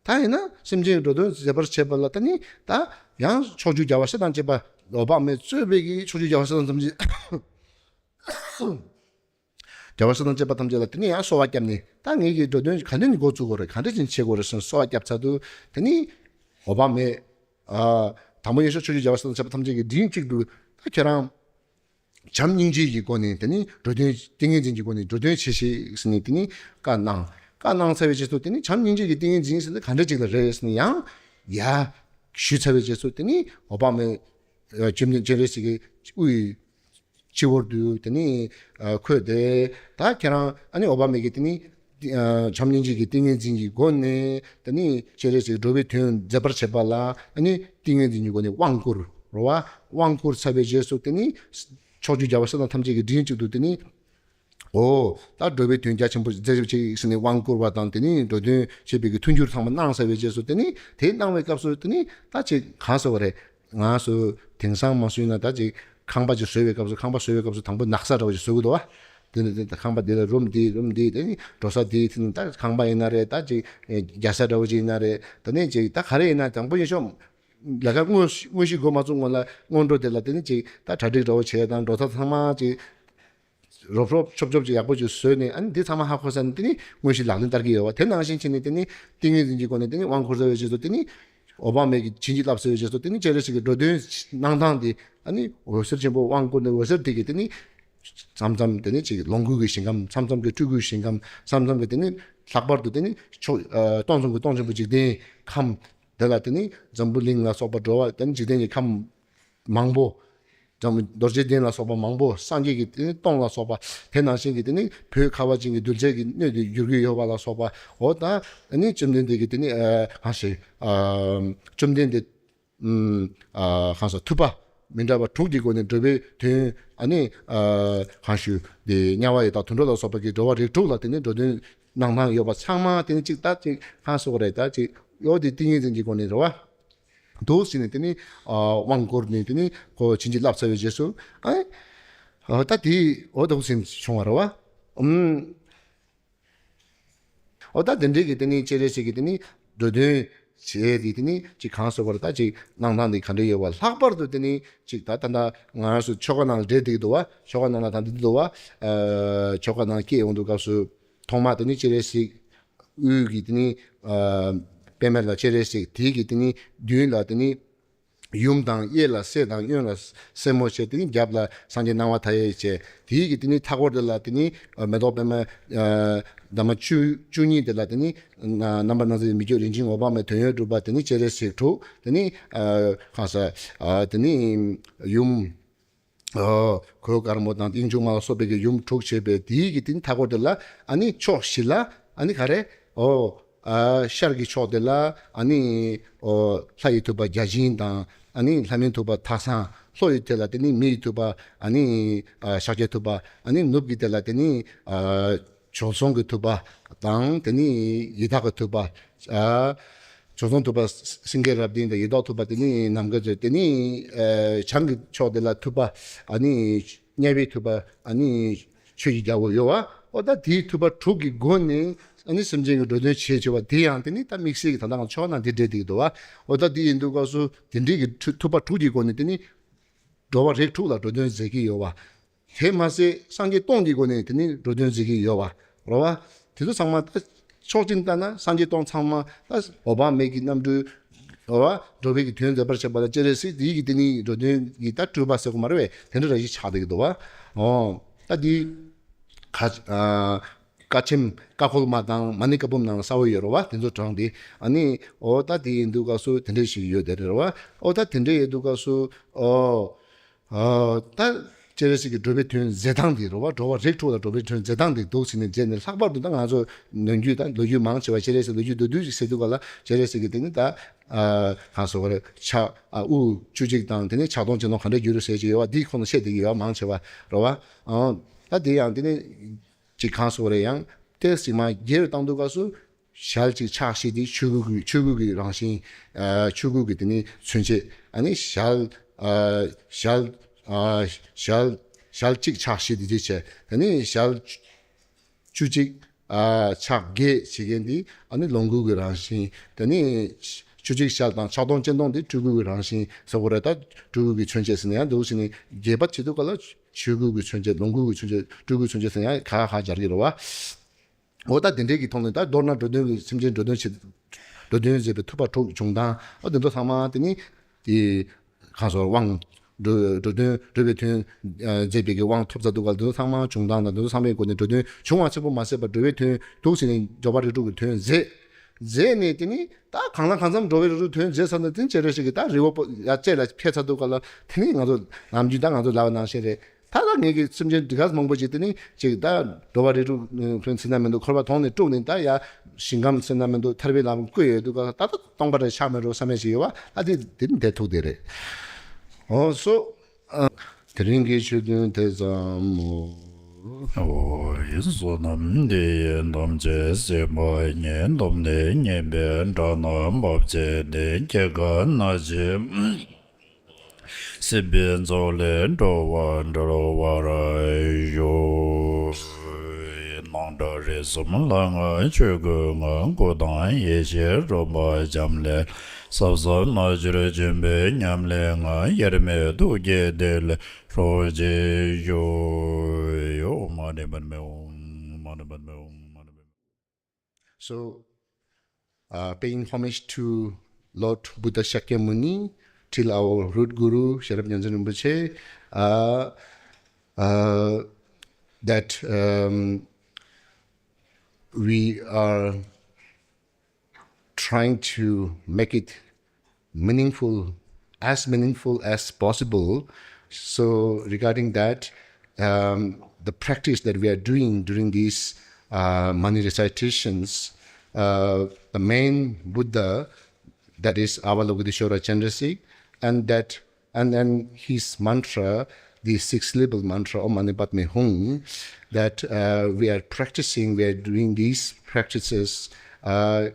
ད་ཡིན་ན་སེམས་ཅན་གྱི་འགྲོ་དོན་མཛད་པར་བྱེད་པ་ལ་ད་ནི་ད་ཡང་ཕྱོགས་བཅུའི་རྒྱལ་བ་སྲས་དང་བཅས་པ། འོད་དཔག་མེད་གཙོས་པའི་གི་ཕྱོགས་བཅུའི་རྒྱལ་བ་སྲས་དང་ཐམས་ཅད། རྒྱལ་བ་སྲས་དང་བཅས་པ་ཐམས་ཅད་ལ་དེ་ནས་ཡང་གསོལ་བ་བརྒྱབ་ནས། ད་ངེད་ཀྱི་འགྲོ་དོན་ག་འདྲ་ནས་འགོ་བཙུགས་དགོས་རེད། ག་འདྲ་ཅིག་བྱེད་དགོས་རེད་ཟེར་ནས་གསོལ་བ་བརྒྱབ་ཚར་དུས་དེ་ནས་འོད་དཔག་མེད། ཨ་དང་པོ་ཉིད་ཕྱོགས་ཕྱོགས་བཅུའི་རྒྱལ་བ་སྲས་དང་བཅས་པ་ཐམས་ཅད་ཀྱིས་མགྲིན་གཅིག་ཏུ་ད་ཁྱེད་རང་བྱམས་སྙིང་རྗེ་ཡི་སྒོ་ནས་དེ་ནས་འགྲོ་དོན་ཏིང་ངེ་འཛིན་གྱི་སྒོ་ནས་འགྲོ་དོན་བྱེད་ཤིག་ཟེར་ནས་དེ་ནས་བཀའ་གནང་། བཀའ་གནང་ཚར་བའི་རྗེས་སུ་དེ་ནས་བྱམས་སྙིང་རྗེ་གི་ཏིང་ངེ་འཛིན་ཟེར་ནས་ག་འདྲ་ཅིག་ལ་རེད་ཟེར་ནས་ཡང་ཡ་ཞུས་ཚར་བའི་རྗེས་སུ་དེ་ནས་འོད་དཔག་མེད་བཅོམ་ལྡན་སྤྱན་རས་གཟིགས་ཀྱི་དབུའི་སྤྱི་བོར་དུ་དེ་ནི་ཨ་འཁོད་དེ། ད་ཁྱེད་རང་ཨ་ནི་འོད་དཔག་མེད་ཀྱིས་དེ་ནི་ཨ་བྱམས་སྙིང་རྗེ་གི་ཏིང་ངེ་འཛིན་གྱི་སྒོ་ནས་དེ་ནི་སྤྱན་རས་གཟིགས་འགྲོ་བའི་དོན་མཛད་པར་བྱེད་པ་ལ་ཨ་ནི་ཏིང་ངེ་འཛིན་གྱི་སྒོ་ནས་དབང་བསྐུར་རོ་བ། དབང་བསྐུར་ཚར་བའི་རྗེས་སུ་དེ་ནི་ཕྱོགས་བཅུའི་རྒྱལ་བ་སྲས་དང་ཐམས་ཅད་ཀྱིས་མགྲིན་གཅིག་ཏུ་དེ་ནི། འོ་ད་འགྲོ་བའི་དོན་རྒྱ་ཆེན་པོ་མཛད་ཅིག་ཟེར་ནས་དབང་བསྐུར་བ་དང་། དེ་ནི་འགྲོ་དོན་བྱེད་པའི་གི་མཐུན་འགྱུར་ཚང་མ་གནང་ཚར་བའི་རྗེས་སུ་དེ་ནི་དེ་གནང་བའི་སྐབས་སུ་དེ་ནི་ད་ཅིག་གང་ཟེར་བ་རེད། ང་ཚོ་དེང་སང་མ་བཟོས་ན་ད་ཅིག་ཁང་པ་ཅིག་བཟོས་པའི་སྐབས་སུ། ཁང་པ་བཟོས་པའི་སྐབས་སུ་དང་པོ་ནགས་ཚལ་འདྲ་བོ་ཅིག་བཟོ་གི་འདུག་བ། དེ་ནི་དེ་ཁང་པ་དེ་ལ་རུམ་དེ་རུམ་དེ་དེ་ནི་འགྲོ་ས་དེ་དེ་ནི་ད་ཁང་པ་ཡིན་ན་རེད། ད་ཅིག་རྒྱག་ས་འདྲ་བོ་ཅིག་ཡིན་ན་རེད། དེ་ནས་ཅིག་ད་ག་རེ་ཡིན་ན་དང་པོ་ཉིད་ཤོག་ལས་ཀ་དངོས་དངོས་གཞི་འགོ་མ་བཙུགས་སྔོན་ལ་སྔོན་འགྲོ་དེ་ལ་དེ་ནི་ཅིག་ད་གྲ་སྒྲིག་འདྲ་བོ་བྱས་དང་། འགྲོ་ས་ཚང་མ་ཅིག་རོབ་རོབ་ཆོབ་ཆོབ་ཅིག་ཡག་པོ་ཅིག་བཟོས་ནས། ཨ་ནི་འདི་ཚང་མ་ཧ་གོ་ས་ནས་དེ་ནི་དངོས་གཞི་ལག་ལེན་བསྟར་གྱི་ཡོད་བ། དེ་ནང་བཞིན་བྱས་ནས་དེ་ནི་ཏིང་ངེ་འཛིན་གྱི་སྒོ་ནས་དེ་ནི་དབང་བསྐུར་ཚར་བའི་རྗེས་སུ་དེ་ནི་འོད་དཔག་མེད་ཀྱིས་བྱིན་གྱིས་བརླབས་ཚར་བའི་རྗེས་སུ་དེ་ནི་སྤྱན་རས་གཟིགས་ཀྱི་འགྲོ་དོན་གནང་སྟངས་དེ། ཨ་ནི་འོད་ཟེར་ཆེན་པོ་དབང་བསྐུར་ནས་འོད་ཟེར་དེ་གིས་དེ་ནི་མཚམས་མཚམས་དེ་ནི་ཅིག་ལོངས་སྐུ་གི་ཞིང་ཁམས། མཚམས་མཚམས་ཀྱི་སྤྲུལ་སྐུའི་ཞིང་ཁམས། མཚམས་མཚམས་ཀྱི་དེ་ནི་ལྷག་པར་དུ་དེ་ནི་ཕྱོགས་ཨ་སྟོང་གསུམ་གྱི་སྟོང་ཆེན་པོ་འཇིག་རྟེན་ཁམས། དེ་ལ་དེ་ནི་འཛམ་བུ་གླིང་ལ་སོགས་པ་འགྲོ་བ། དེ་ནི་འཇིག་རྟེན་གྱི་ཁམས་མང་པོ། འཛམ་རྡོ་རྗེ་གདན་ལ་སོགས་པ་མང་པོ། སངས་རྒྱས་ཀྱི་དེ་ནི་སྟོང་ལ་སོགས་པ། དེ་ནང་བཞིན་གྱི་དེ་ནི་བོད་ཁ་བ་ཅན་གྱི་གདུལ་བྱ་གི་སྣོད་དུ་འགྱུར་གྱི་ཡོད་པ་ལ་སོགས་པ། འོ་ད་དེ་ནི་བཅོམ་ལྡན་འདས་ཀྱི་དེ་ནི་ཨ་གང་ཞིག་ཨ་བཅོམ་ལྡན་འདས་ཨ་གང་ཟེར་ཐུབ་པ། མི་འདྲ་བ་དྲུག་གི་སྒོ་ནས་འགྲོ་བའི་དོན། ཨ་ནི་ཨ་གང་ཞུ་དེ་དམྱལ་བ་ཡི་དྭགས་དུད་འགྲོ་ལ་སོགས་པ་གི་འགྲོ་བ་རིགས་དྲུག་ལ་དེ་ནི་འགྲོ་དོན་གནང་སྟངས་ཡོད་པ་ཚང་མ་དེ་ནི་གཅིག་ད་གཅིག་གང་ཟེར་དགོས་རེད། ད་གཅིག་ཡོད་དེ་ཏིང་ངེ་འཛིན་གྱི་སྒོ་ནས་རེད་བ། འདུག་ཟེར་ནས་དེ་ནི་ཨ་དབང་བསྐུར་ནས་དེ་ནི་ཁོ་བྱིན་གྱིས་བརླབས་ཚར་བའི་རྗེས་སུ་ཨ་ཨ་ད་དེ་འོ་འདུག་ཟེར་བྱུང་བ་རེད་བ། ཨུམ། འོ་ད་དེ་འདྲའི་གི་དེ་ནི་སྤྱན་རས་གཟིགས་ཀྱི་དེ་ནི་འགྲོ་དོན་བྱེད་དེ་དེ་ནི་ཅིག་གང་ཟེར་བར་ད་ཅིག་གནང་སྟངས་དེ་ག་འདྲ་ཡོད་བ། ལྷག་པར་དུ་དེ་ནི་ཅིག་ད་ད་ལྟ་ང་རང་ཚོ་ཆོ་ག་ནང་ལ་འདྲེས་བསྡད་ཀྱི་འདུག་བ། ཆོ་ག་ནང་ལ་ད་འདི་འདུག་བ། ཨ་ཆོ་ག་ནང་སྐྱེས་ཡོང་དུས་སྐབས་སུ་ཐོག་མ་དེ་ནི་སྤྱན་རས་གཟིགས་དབུས་ཀྱི་དེ་ནི་ཨ་པདྨ་ལ་སྤྱན་རས་གཟིགས། དེའི་གི་དེ་ནི་མདུན་ལ་དེ་ནི་ཡུམ་དང་གཡས་ལ་སྲས་དང་གཡོན་ལ་སྲས་མོ་བྱས། དེ་ནི་རྒྱབ་ལ་སངས་རྒྱས་སྣང་བ་མཐའ་ཡས་བྱས། དེའི་གི་དེ་ནི་མཐའ་སྐོར་དེ་ལ་དེ་ནི་མེ་ཏོག་པདྨ་འདབ་མ་བཅུ་བཅུ་གཉིས་དེ་ལ་དེ་ནི་རྣམ་པར་སྣང་མཛད་མི་བསྐྱོད་རིན་ཆེན་འོད་དཔག་མེད་དོན་ཡོད་གྲུབ་པ། དེ་ནི་སྤྱན་རས་གཟིགས་དྲུག། དེ་ནི་གང་ཟེར་དེ་ནི་ཡུམ་གོས་དཀར་མོ་དང་དབྱིངས་ཕྱུག་མ་ལ་སོགས་པའི་གི་ཡུམ་དྲུག་བྱས་པའི་དེའི་གི་དེ་ནི་མཐའ་སྐོར་དེ་ལ་ཨ་ནི་ཕྱོགས་བཞི་ལ་ཨ་ནི་ག་རེ། ཨོ། ཨ་ཤར་གྱི་ཕྱོགས་དེ་ལ་ཨ་ནི་ཨོ་ལྷ་ཡི་ཐུབ་པ་བརྒྱ་བྱིན་དང་ཨ་ནི་ལྷ་མིན་ཐུབ་པ་ཐགས་བཟང་། ལྷོ་ཡི་དེ་ལ་དེ་ནི་མི་ཡི་ཐུབ་པ་ཨ་ནི་ཨ་ཤཱཀྱའི་ཐུབ་པ། ཨ་ནི་ནུབ་ཀྱི་དེ་ལ་དེ་ནི་ཨ་བྱོལ་སོང་གི་ཐུབ་པ་དང་དེ་ནི་ཡི་དྭགས་ཀྱི་ཐུབ་པ། ཨ་བྱོལ་སོང་ཐུབ་པ་སེང་གེ་རབ་བརྟན་དང་ཡི་དྭགས་ཐུབ་པ་དེ་ནི་ནམ་མཁའ་ཟེར། དེ་ནི་ཨ་བྱང་གི་ཕྱོགས་དེ་ལ་ཐུབ་པ་ཨ་ནི་དམྱལ་བའི་ཐུབ་པ་ཨ་ནི་ཆོས་ཀྱི་རྒྱལ་པོ་ཡོད་བ། ཨོ་ད་དེའི་ཐུབ་པ་དྲུག་གི་སྒོ་ནས་ཨ་ནི་སེམས་ཅན་གྱི་འགྲོ་དོན་བྱེད་བྱེད་པ་དེ་ཡང་དེ་ནི་ད་དམིགས་བསལ་གྱི་ད་ལྟ་ང་ཆོ་ནང་དེ་འདྲས་དེ་འདུག་བ། ཨོ་ད་དེ་ཡིན་དུས་སྐབས་སུ་དེ་འདྲས་ཀྱི་ཐུ་ཐུབ་པ་དྲུག་གི་སྒོ་ནས་དེ་ནི་འགྲོ་བ་རིགས་དྲུག་ལ་འགྲོ་དོན་མཛད་ཀྱི་ཡོད་བ། དེ་མ་ཟད་སངས་རྒྱས་སྟོང་གི་སྒོ་ནས་དེ་ནི་འགྲོ་དོན་མཛད་ཀྱི་ཡོད་བ། རེད་བ། དེ་ཚོ་ཚང་མ་ད་ཕྱོགས་གཅིག་ནས་ལྟ་ན་སངས་རྒྱས་སྟོང་ཚང་མ་ད་འོད་དཔག་མེད་ཀྱི་རྣམ་འཕྲུལ། འོ་བ། འགྲོ་བའི་གི་དོན་མཛད་པར་བྱེད་པ་ལ་སྤྱན་རས་གཟིགས་དེའི་གི་དེ་ནི་འགྲོ་དོན་གྱི་ད་སྤྲུལ་པ་ཟེར་དགོས་མ་རེད་བས། དེ་འདྲ་ར་ཞིག་ཆགས་བསྡད་ཀྱི་འདུག་བ། འོ། ད་འདི་ཁ་ཨ་བཀའ་ཆེམས་བཀའ་འཁོར་མ་དང་མ་ཎི་བཀའ་འབུམ་ནང་གསལ་བོ་ཡོད་རེད་བ། དེ་ཚོ་དྲངས་ཏེ་ཨ་ནི་འོ་ད་དེ་ཡིན་དུས་སྐབས་སུ་དེ་འདྲ་ཞིག་ཡོད་དེ་རེད་བ། འོ་ད་དེ་འདྲ་ཡོད་དུས་སྐབས་སུ་འོ། ཨ་ད་སྤྱན་རས་གཟིགས་ཀྱི་འགྲོ་བའི་དོན་མཛད་སྟངས་དེ་རེད་བ། འགྲོ་བ་རིགས་དྲུག་ལ་འགྲོ་བའི་དོན་མཛད་སྟངས་དེ་འདུག་ཟེར་ནས་མཛད་ནས། ལྷག་པར་དུ་ད་ང་ཚོ་ནམ་རྒྱུན་ད་ལོ་རྒྱུས་མང་ཆེ་བ་སྤྱན་རས་གཟིགས་ལོ་རྒྱུས་མདོར་བསྡུས་ཤིག་ཟེར་དུས་ག་ལ་སྤྱན་རས་གཟིགས་ཀྱི་དེ་ནི་ད་ཨ་གང་ཟེར་བ་རེད། ཕྱག་ཨ་དབུ་བཅུ་གཅིག་དང་དེ་ནས་ཕྱག་སྟོང་སྤྱན་སྟོང་ག་འདྲ་འགྱུར་ཟེར་གྱི་ཡོད་བ། འདི་ཁོ་ན་བཤད་བསྡད་ཀྱི་ཡོད་བ་མང་ཆེ་བ་རེད་བ། ཨ་ད་དེ་ཡང་དེ་ནས་ཅིག་གང་ཟེར་བ་རེད། ཡང་ཏོག་ཙམ་མར་རྒྱས་པར་བཏང་དུས་སྐབས་སུ། ཞལ་གཅིག་ཕྱག་བཞི་དེ་ཆོས་སྐུ་གི་ཆོས་སྐུ་གི་རང་བཞིན། ཨ་ཆོས་སྐུ་གི་དེ་ནི་མཚོན་བྱེད། ཨ་ནི་ཞལ་ཨ་ཞལ་ཨ་ཞལ་ཞལ་གཅིག་ཕྱག་བཞི་དེ་དེ་བྱས། དེ་ནི་ཞལ་བཅུ་གཅིག་ཨ་ཕྱག་བརྒྱད་བྱེད་མཁན་དེ་ཨ་ནི་ལོངས་སྐུ་གི་རང་བཞིན། དེ་ནི་བཅུ་གཅིག་ཞལ་དང་ཕྱག་སྟོང་སྤྱན་སྟོང་དེ་སྤྲུལ་སྐུ་གི་རང་བཞིན་ཟེར་དགོས་རེད། ད་སྤྲུལ་སྐུ་གི་མཚོན་བྱེད་ཟེར་ནས་ཡང་འདུག་ཟེར་ནས་རྒྱས་པ་བྱེད་དུས་ག་ལ་ཆོས་སྐུ་གི་མཚོན་བྱེད། ལོངས་སྐུ་གི་མཚོན་བྱེད། སྤྲུལ་སྐུའི་མཚོན་བྱེད་ཟེར་ནས་ཡང་ཁ་ཁ་སྦྱར་གྱི་རེད་བ། འོ་ད་དེ་འདྲའི་གི་ཐོག་ནས་ད་མདོར་ན་འགྲོ་དོན་གྱི་སེམས་ཅན་འགྲོ་དོན་བྱེད། འགྲོ་དོན་མཛད་པའི་ཐུབ་པ་དྲུག་བྱུང་སྟངས། འོ་དེ་ཚོ་ཚང་མ་དེ་ནི་དེ་གང་ཟེར་དབང་འགྲོ་འགྲོ་དོན་འགྲོ་བའི་དོན་མཛད་པའི་གི་དབང་ཐོབ་ཚར་དུས་ག་ལ་དེ་ཚོ་ཚང་མ་བྱུང་སྟངས་དང་དེ་ཚོ་ཚང་མའི་སྒོ་ནས་འགྲོ་དོན་བྱུང་བ་གཅིག་པོ་མ་ཟད་པར་འགྲོ་བའི་དོན་འདུག་ཟེར་ནས་འགྲོ་བ་རིགས་དྲུག་གི་དོན་མཛད། མཛད་ནས་དེ་ནི་ད་གང་ལ་གང་འཚམ་འགྲོ་བའི་རིགས་དྲུག་དོན་མཛད་ཚར་ན་དེ་ནི་སྤྱན་རས་གཟིགས་ཀྱིས་ད་རི་བོ་པོ་ཡར་བཅས་ལ་ཕེབས་ཚར་དུས་ག་ལ་དེ་ནི་ང་ཚོ་ནམ་རྒྱུན་ད་ང་ཚོ་ལབ་པ་ནང་བཞིན་རེད། ད་ལྟ་ངེད་ཀྱི་སེམས་ཅན་འདི་ག་མང་པོ་ཅིག་དེ་ནི་ཅིག་ད་འགྲོ་བ་རིགས་དྲུག་ཕན་ཚུན་ན་མི་འདུག་འཁོར་བ་དོང་ནས་དཀྲུགས་ནས་ད་ཡ་ཞིང་ཁམས་ཚུན་ན་མི་འདུག་ཐར་པའི་ལམ་བཀོད་ཡོད་འདུག་ག་ད་ལྟ་སྟོང་པ་རེ་ཆགས་མེད་འགྲོ་བསམ་ཡས་ཅིག་ཡོད་བ། ད་དེ་དེ་ནི་བདེ་ཐུག་དེ་རེད། འོ་སོ། ཨ། དེ་རིང་གི་ཆོས་ཐུན་དེ་ཙམ་མོ། ཨོ་ཡི་བསོད་ནམས་འདི་ཡིས་ཐམས་ཅད་གཟིགས་པ་ཉིད། ཐོབ་ནས་ཉེས་པའི་དགྲ་རྣམས་ཕམ་བྱས་ཏེ། སྐྱེ་རྒ་ན་འཆི་སྲིད་པའི་མཚོ་ལས་འགྲོ་བ་སྒྲོལ་བར་ཤོག། སྣང་གྲགས་རིག་གསུམ་ལྷ་སྔགས་ཆོས་སྐུའི་ངང་། སྐུ་དང་ཡེ་ཤེས་རོལ་པ་འབྱམས་ཀླས་ལ། ཟབ་གསང་རྣལ་འབྱོར་ཆེན་པོའི་ཉམས་ལེན་ངང་། དབྱེར་མེད་ཐུགས་ཀྱི་ཐིག་ལེར་རོ་གཅིག་ཤོག། ཨོཾ་མ་ཎི་པདྨེ་ཧཱུྃ། མ་ཎི་པདྨེ་ཧཱུྃ། མ་ཎི་པདྨེ། So, uh, paying homage to Lord Buddha Shakyamuni, till our root guru, Sherab Nyendzin Rinpoche, uh, uh, that, um, we are trying to make it meaningful, as meaningful as possible. So regarding that, um, the practice that we are doing during these, uh, Mani recitations, uh, the main Buddha, that is Avalokiteshvara Chandrasekhar, and that And then his mantra, the six syllable mantra, Om Mani Padme Hum, that uh, we are practicing, we are doing these practices. Uh,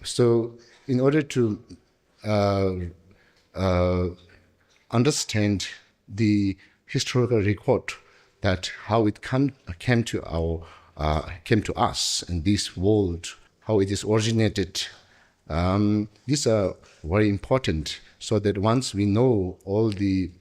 so, in order to uh, uh, understand the historical record, that how it come, came to our uh, came to us in this world, how it is originated. Um, these are very important, so that once we know all the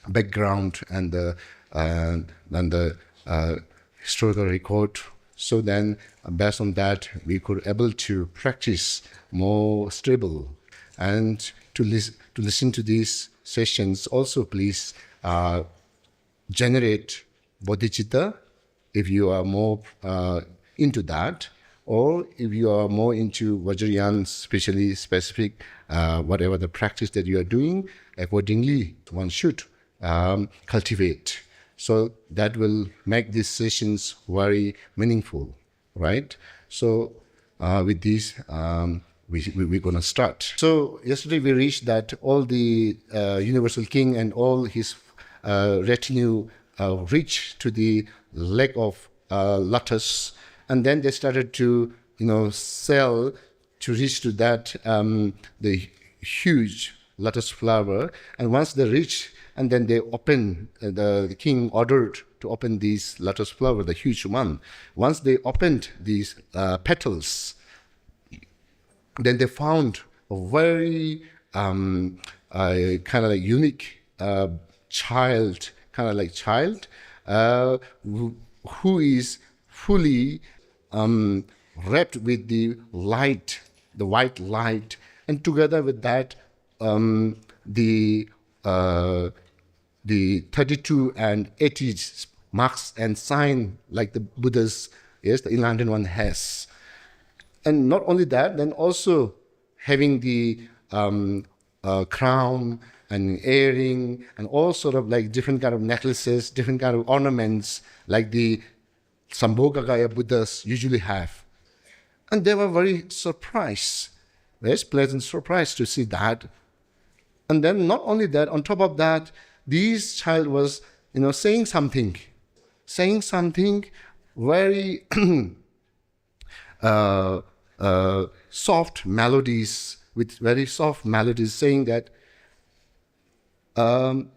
background and the uh, and the uh, historical record, so then uh, based on that we could able to practice more stable. And to listen to listen to these sessions also, please uh, generate bodhicitta if you are more uh, into that, or if you are more into Vajrayana, specially specific, uh, whatever the practice that you are doing, accordingly, one should um, cultivate. So that will make these sessions very meaningful, right? So uh, with this, um, we, we, we're going to start. So yesterday we reached that all the uh, Universal King and all his uh, retinue uh, reached to the lake of uh, lotus, and then they started to, you know, sail to reach to that um, the huge lotus flower. And once they reach, and then they open, uh, the, the king ordered to open these lotus flower, the huge one. Once they opened these uh, petals, then they found a very um, uh, kind of like unique uh, child, kind of like child, uh, who, who is fully um, wrapped with the light, the white light, and together with that, um, the uh, the thirty-two and eighty marks and sign like the Buddha's, yes, the enlightened one has. And not only that, then also having the um, uh, crown and earring and all sort of like different kind of necklaces, different kind of ornaments like the Sambhogakaya Buddhas usually have. And they were very surprised, very pleasant surprise to see that. And then not only that, on top of that, this child was, you know, saying something, saying something very uh, uh, soft melodies, with very soft melodies, saying that um,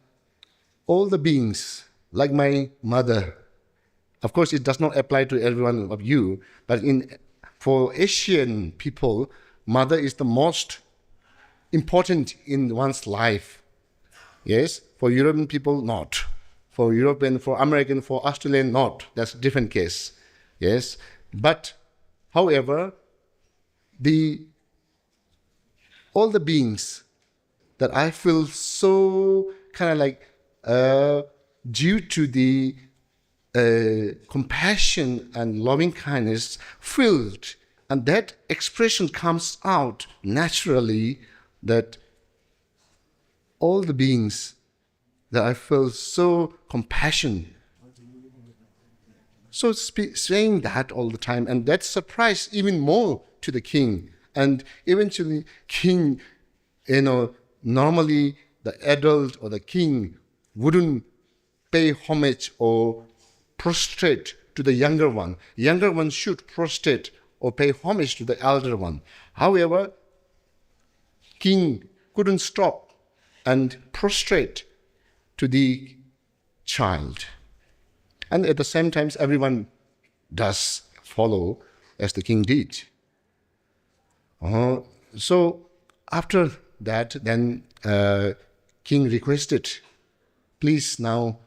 all the beings, like my mother, of course, it does not apply to everyone of you, but in for Asian people, mother is the most important in one's life. Yes, for European people, not. For European, for American, for Australian, not. That's a different case. Yes, but however, the all the beings that I feel so kind of like uh, due to the uh, compassion and loving kindness filled, and that expression comes out naturally, that all the beings that I feel so compassion. So spe- saying that all the time, and that surprised even more to the king. And eventually, king, you know, normally the adult or the king wouldn't pay homage or prostrate to the younger one. Younger one should prostrate or pay homage to the elder one. However, king couldn't stop and prostrate to the child. And at the same time, everyone does follow as the king did. Uh, so after that, then uh, king requested, please now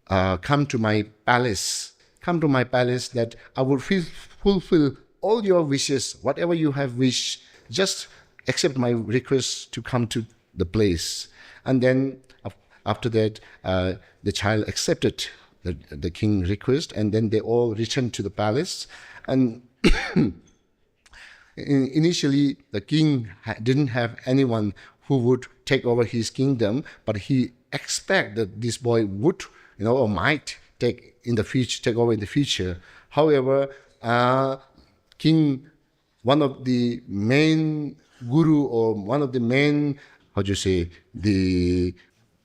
uh, come to my palace. Come to my palace that I will ful- fulfill all your wishes, whatever you have wished. Just accept my request to come to the place. And then af- after that, uh, the child accepted the, the king's request, and then they all returned to the palace. And in- initially, the king ha- didn't have anyone who would take over his kingdom, but he expect that this boy would, you know, or might take in the future, take over in the future. However, uh, king, one of the main guru or one of the main, how do you say, the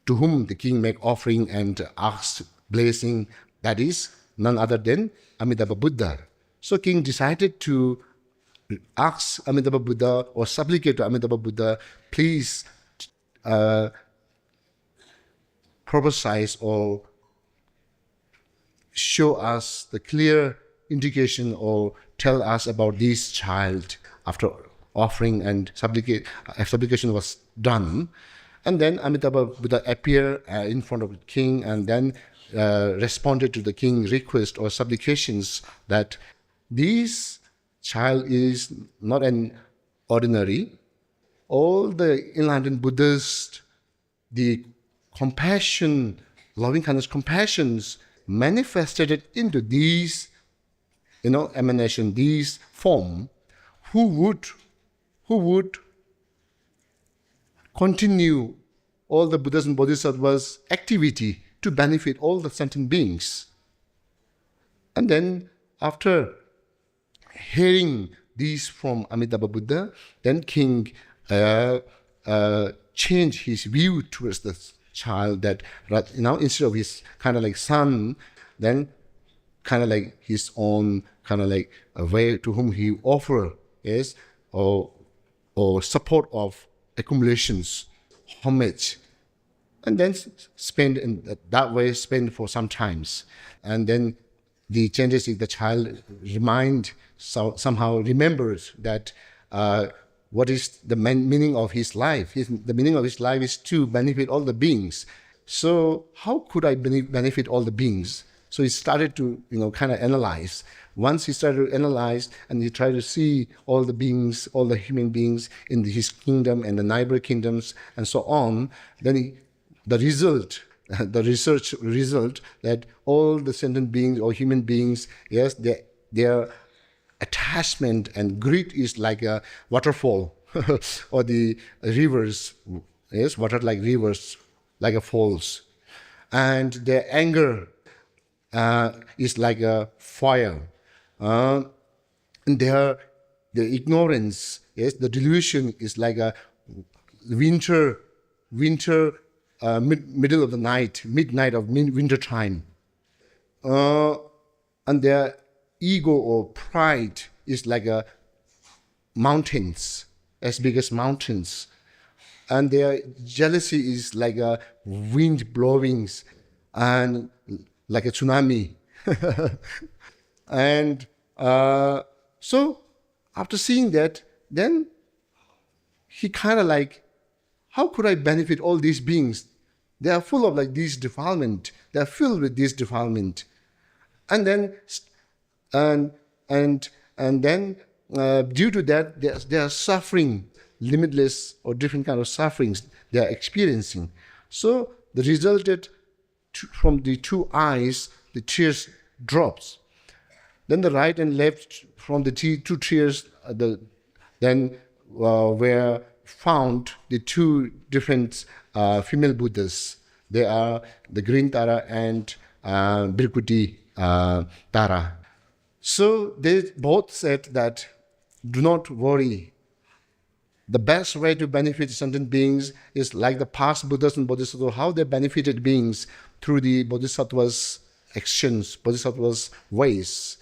to whom the king make offering and ask blessing, that is none other than Amitabha Buddha. So king decided to ask Amitabha Buddha or supplicate to Amitabha Buddha, please uh, prophesize or show us the clear indication or tell us about this child. After offering and supplica- uh, supplication was done, and then Amitabha Buddha appeared uh, in front of the king and then uh, responded to the king's request or supplications that this child is not an ordinary. All the enlightened Buddhists, the compassion, loving kindness, compassions manifested into these, you know, emanation, these form, who would, who would continue all the Buddhas and Bodhisattvas' activity to benefit all the sentient beings. And then, after hearing these from Amitabha Buddha, then king uh, uh, changed his view towards the child that, you know, instead of his kind of like son, then kind of like his own kind of like a way to whom he offer is or or support of accumulations, homage, and then spend in that way, spend for some times, and then the changes is the child remind so somehow remembers that uh, what is the men- meaning of his life. His, the meaning of his life is to benefit all the beings. So how could I bene- benefit all the beings? So he started to, you know, kind of analyze. Once he started to analyze and he tried to see all the beings, all the human beings in his kingdom and the neighbor kingdoms and so on, then he, the result, the research result that all the sentient beings or human beings, yes, they, their attachment and greed is like a waterfall or the rivers, yes, water like rivers, like a falls. And their anger uh, is like a fire. Uh, and their the ignorance, yes, the delusion is like a winter, winter, uh, mid, middle of the night, midnight of min- winter time. Uh, and their ego or pride is like a mountains, as big as mountains. And their jealousy is like a wind blowings and like a tsunami. And uh, so after seeing that, then he kind of like, how could I benefit all these beings? They are full of like these defilement. They are filled with this defilement. And then and and and then uh, due to that they, they are suffering limitless or different kind of sufferings they are experiencing. So the resulted to, from the two eyes the tears drops. Then the right and left from the te- two tears uh, the then uh, were found the two different uh, female Buddhas. They are the Green Tara and uh, Birkuti uh, Tara. So they both said that do not worry. The best way to benefit sentient beings is like the past Buddhas and Bodhisattvas, how they benefited beings through the Bodhisattvas' actions, Bodhisattvas' ways.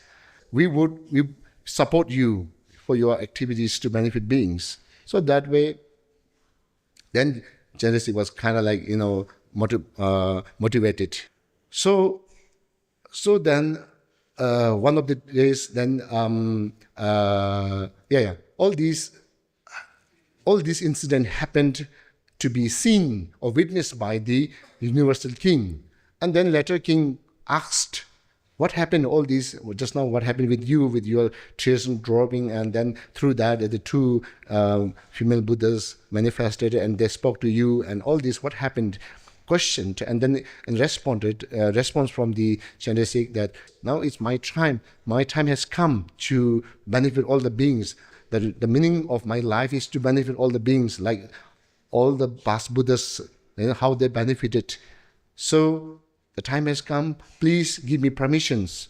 We would we support you for your activities to benefit beings. So that way, then Chenrezig was kind of like, you know, motiv- uh, motivated. So so then uh, one of the days then um, uh, yeah yeah all these all this incident happened to be seen or witnessed by the universal king. And then later king asked, what happened all these just now, what happened with you with your tears dropping, and then through that the two um, female Buddhas manifested and they spoke to you and all this, what happened? Questioned and then and responded uh, response from the Chenrezig that now it's my time, my time has come to benefit all the beings, that the meaning of my life is to benefit all the beings like all the past Buddhas, you know, how they benefited. So the time has come, please give me permissions.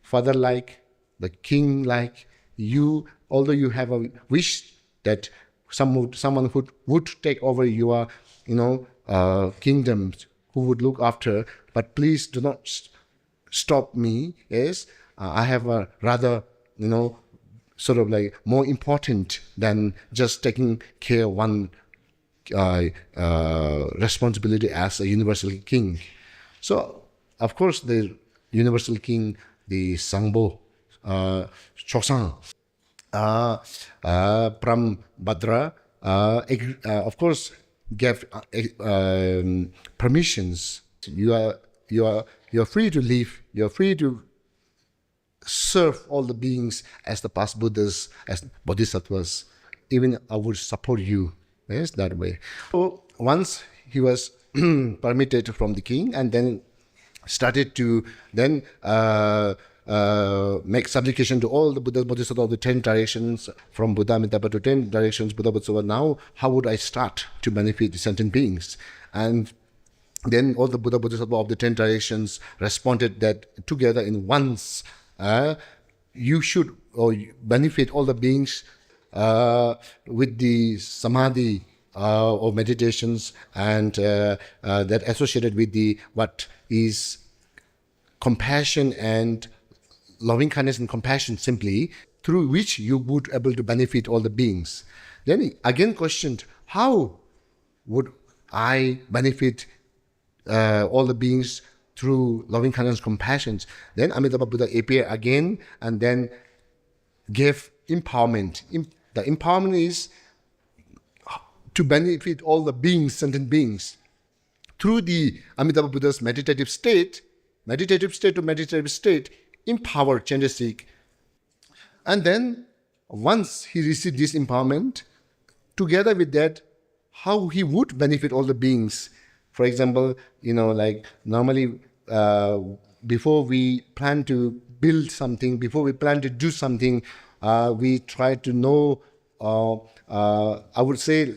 Father like, the king like, you, although you have a wish that some would, someone would, would take over your, you know, uh, kingdoms who would look after, but please do not s- stop me. Yes, uh, I have a rather, you know, sort of like more important than just taking care one uh, uh, responsibility as a universal king. So, of course, the universal king, the Sangpo, uh, Choksang, uh, uh, Brahmabhadra, uh, ag- uh, of course, gave uh, ag- um, permissions. You are you are you are free to leave. You are free to serve all the beings as the past Buddhas, as Bodhisattvas. Even I would support you. Yes, that way. So once he was permitted from the king, and then started to then uh, uh, make supplication to all the Buddhas, Bodhisattvas of the ten directions, from Buddha Amitabha to ten directions, Buddha Bodhisattva. Now, how would I start to benefit the sentient beings? And then all the Buddha Bodhisattva of the ten directions responded that together in once, uh, you should or you benefit all the beings uh, with the samadhi uh, or meditations and uh, uh, that associated with the what is compassion and loving kindness and compassion simply, through which you would able to benefit all the beings. Then he again questioned, how would I benefit uh, all the beings through loving kindness and compassion? Then Amitabha Buddha appeared again and then gave empowerment. Em- the empowerment is to benefit all the beings, sentient beings, through the Amitabha Buddha's meditative state, meditative state to meditative state, empower Chenrezig. And then, once he received this empowerment, together with that, how he would benefit all the beings. For example, you know, like normally, uh, before we plan to build something, before we plan to do something, uh, we try to know, uh, uh, I would say,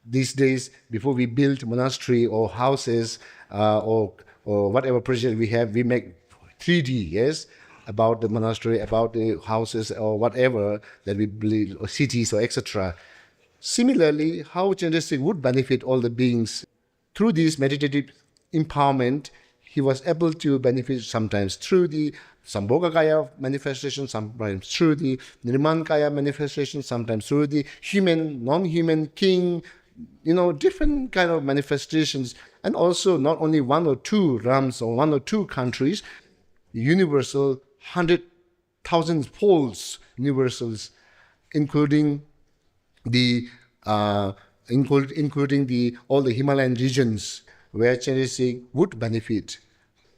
these days, before we build monastery or houses uh, or or whatever project we have, we make three D, yes, about the monastery, about the houses or whatever that we build, or cities or et cetera. Similarly, how Chenrezig would benefit all the beings through this meditative empowerment, he was able to benefit sometimes through the Sambhogakaya manifestation, sometimes through the Nirmanakaya manifestation, sometimes through the human, non-human, king, you know, different kind of manifestations. And also not only one or two realms or one or two countries, universal, hundred thousand folds universals, including the uh, include, including the all the Himalayan regions where Chenrezig would benefit.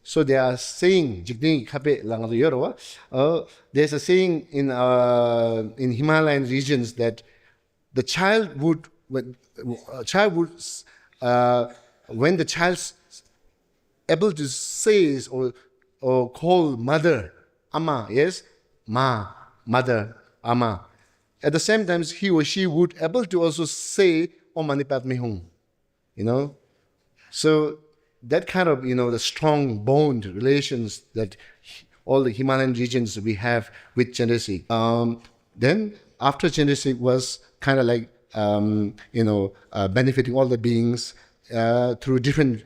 So they are saying, འཇིག་རྟེན་གྱི་ཁ་དཔེ་ལ་ང་ཚོ་ཡོད་རེད་བ། Uh, there's a saying in uh, in Himalayan regions that the child would when, uh, child would uh, when the child's able to say or or call mother, ama, yes, ma, mother, ama. At the same time, he or she would able to also say Om Mani Padme Hum. You know, so that kind of, you know, the strong bond relations that all the Himalayan regions we have with Chenrezig. Um, then after Chenrezig was kind of like um, you know uh, benefiting all the beings uh, through different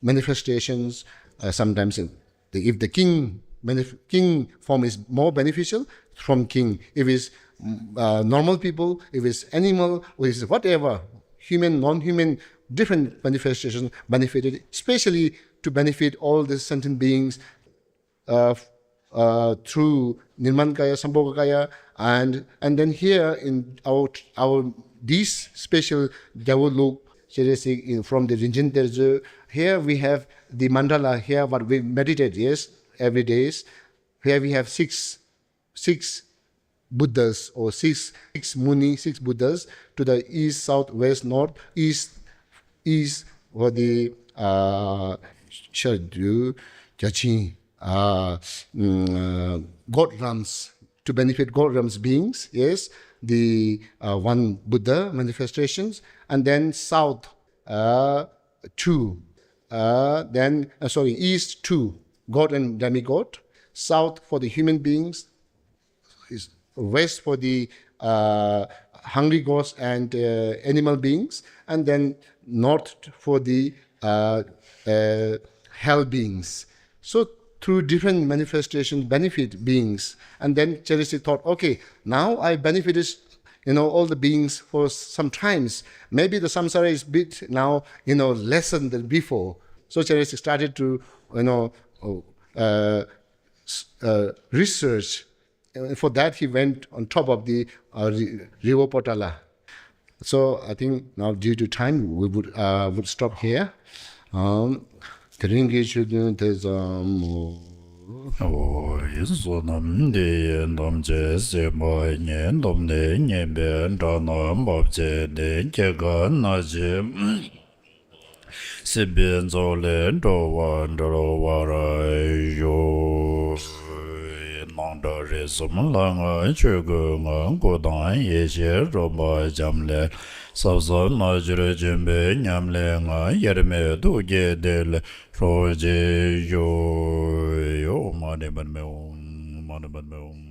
manifestations. Uh, sometimes in the, if the king manif- king form is more beneficial from king, if it's mm, uh, normal people, if it's animal, or if it's whatever, human, non-human, different manifestations benefited, especially to benefit all the sentient beings uh, uh, through Nirmanakaya, Sambhogakaya, and and then here in our our this special Daewoo Loop, seriously, in, from the Rinchen Terzo, here we have the mandala. Here, what we meditate, yes, every days. Here we have six six Buddhas or six six Muni, six Buddhas to the east, south, west, north, east, east for the uh, Shardu, Jachin, uh, mm, uh, God realms, to benefit God realms beings, yes, the uh, one Buddha manifestations, and then south, uh, two, uh, then uh, sorry, east two, God and demigod, south for the human beings, is west for the uh, hungry ghosts and uh, animal beings, and then north for the uh, uh, hell beings. So through different manifestations, benefit beings, and then Charisi thought, okay, now I benefited, you know, all the beings for some times. Maybe the samsara is bit now, you know, lessened than before. So Charisi started to, you know, oh, uh, s- uh, research. And for that, he went on top of the uh, Ri- River Potala. So I think now, due to time, we would uh, would stop here. Um, དེ་རིང་གི་ཆོས་ཐུན་དེ་ཙམ་མོ། ཨོ་ཡི་བསོད་ནམས་འདི་ཡིས་ཐམས་ཅད་གཟིགས་པ་ཉིད། ཐོབ་ནས་ཉེས་པའི་དགྲ་རྣམས་ཕམ་བྱས་ཏེ། སྐྱེ་རྒ་ན་འཆིའི་སྲིད་པའི་མཚོ་ལས་འགྲོ་བ་སྒྲོལ་བར་ཤོག། སྣང་གྲགས་རིག་གསུམ་ལྷ་ལྔ་ཆོས་སྐུའི་ངང་། སྐུ་དང་ཡེ་ཤེས་རོལ་པ་འབྱམས་ཀླས། ཟབ་གསང་རྣལ་འབྱོར་ཆེན་པོའི་ཉམས་ལེན་ངང་། དབྱེར་མེད་ཐུགས་ཀྱི་ཐིག་ལེར་རོ་གཅིག་ཤོག། ཨོཾ་མ་ཎི་པདྨེ་ཧཱུྃ། མ་ཎི་པདྨེ་ཧཱུྃ།